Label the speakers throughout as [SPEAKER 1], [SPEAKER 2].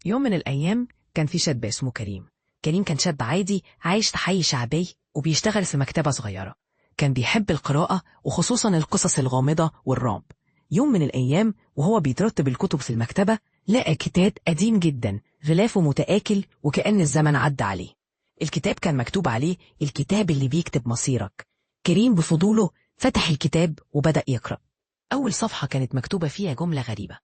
[SPEAKER 1] يوم من الأيام كان في شاب اسمه كريم. كريم كان شاب عادي عايش في حي شعبي وبيشتغل في مكتبة صغيرة. كان بيحب القراءة وخصوصا القصص الغامضة والرعب. يوم من الأيام وهو بيترتب الكتب في المكتبة لقى كتاب قديم جدا، غلافه متآكل وكأن الزمن عدى عليه. الكتاب كان مكتوب عليه الكتاب اللي بيكتب مصيرك. كريم بفضوله فتح الكتاب وبدأ يقرأ. أول صفحة كانت مكتوبة فيها جملة غريبة: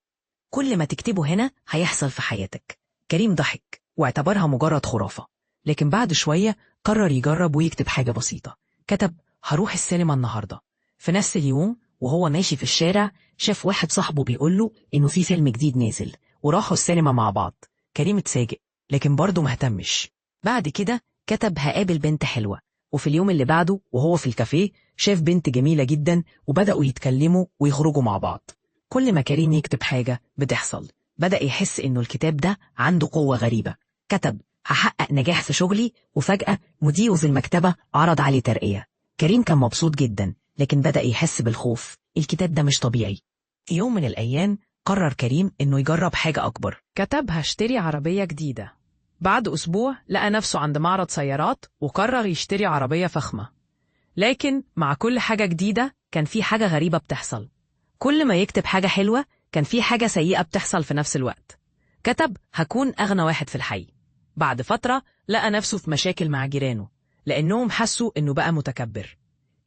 [SPEAKER 1] كل ما تكتبه هنا هيحصل في حياتك. كريم ضحك واعتبرها مجرد خرافة، لكن بعد شوية قرر يجرب ويكتب حاجة بسيطة. كتب: هروح السينما النهاردة. في نفس اليوم وهو ماشي في الشارع شاف واحد صاحبه بيقوله إنه في فيلم جديد نازل، وراحوا السينما مع بعض. كريم اتفاجئ لكن برضه مهتمش. بعد كده كتب: هقابل بنت حلوة. وفي اليوم اللي بعده وهو في الكافيه شاف بنت جميلة جدا وبدأوا يتكلموا ويخرجوا مع بعض. كل ما كريم يكتب حاجة بتحصل. بدأ يحس إنه الكتاب ده عنده قوة غريبة. كتب: هحقق نجاح في شغلي، وفجأة مديره في المكتبة عرض عليه ترقية. كريم كان مبسوط جدا لكن بدأ يحس بالخوف. الكتاب ده مش طبيعي. في يوم من الأيام قرر كريم إنه يجرب حاجة أكبر.
[SPEAKER 2] كتب: هشتري عربية جديدة. بعد أسبوع لقى نفسه عند معرض سيارات وقرر يشتري عربية فخمة. لكن مع كل حاجة جديدة كان في حاجة غريبة بتحصل. كل ما يكتب حاجة حلوة كان في حاجة سيئة بتحصل في نفس الوقت. كتب: هكون أغنى واحد في الحي. بعد فترة لقى نفسه في مشاكل مع جيرانه لأنهم حسوا إنه بقى متكبر.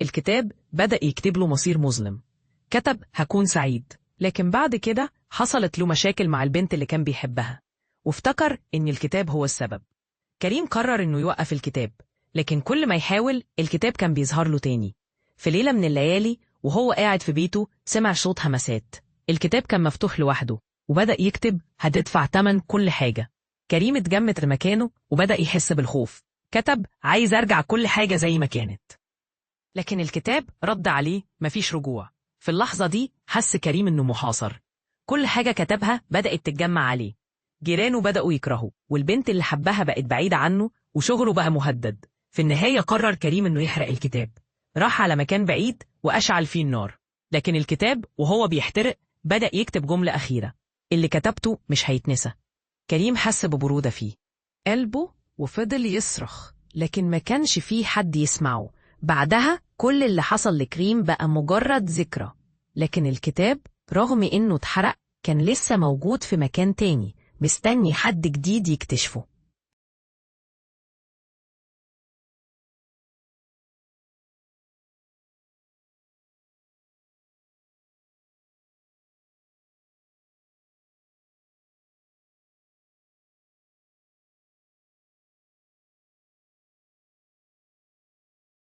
[SPEAKER 2] الكتاب بدأ يكتب له مصير مظلم. كتب: هكون سعيد، لكن بعد كده حصلت له مشاكل مع البنت اللي كان بيحبها، وافتكر إن الكتاب هو السبب. كريم قرر إنه يوقف الكتاب، لكن كل ما يحاول الكتاب كان بيظهر له تاني. في ليلة من الليالي وهو قاعد في بيته سمع صوت همسات. الكتاب كان مفتوح لوحده وبدأ يكتب: هتدفع تمن كل حاجة. كريم اتجمد مكانه وبدأ يحس بالخوف. كتب: عايز أرجع كل حاجة زي ما كانت. لكن الكتاب رد عليه: مفيش رجوع. في اللحظة دي حس كريم إنه محاصر. كل حاجة كتبها بدأت تتجمع عليه. جيرانه بدأوا يكرهوا، والبنت اللي حبها بقت بعيدة عنه، وشغله بقى مهدد. في النهاية قرر كريم إنه يحرق الكتاب. راح على مكان بعيد وأشعل فيه النار، لكن الكتاب وهو بيحترق بدأ يكتب جملة أخيرة: اللي كتبته مش هيتنسى. كريم حس ببرودة فيه قلبه وفضل يصرخ، لكن ما كانش فيه حد يسمعه. بعدها كل اللي حصل لكريم بقى مجرد ذكرى، لكن الكتاب رغم إنه اتحرق كان لسه موجود في مكان تاني مستني حد جديد يكتشفه.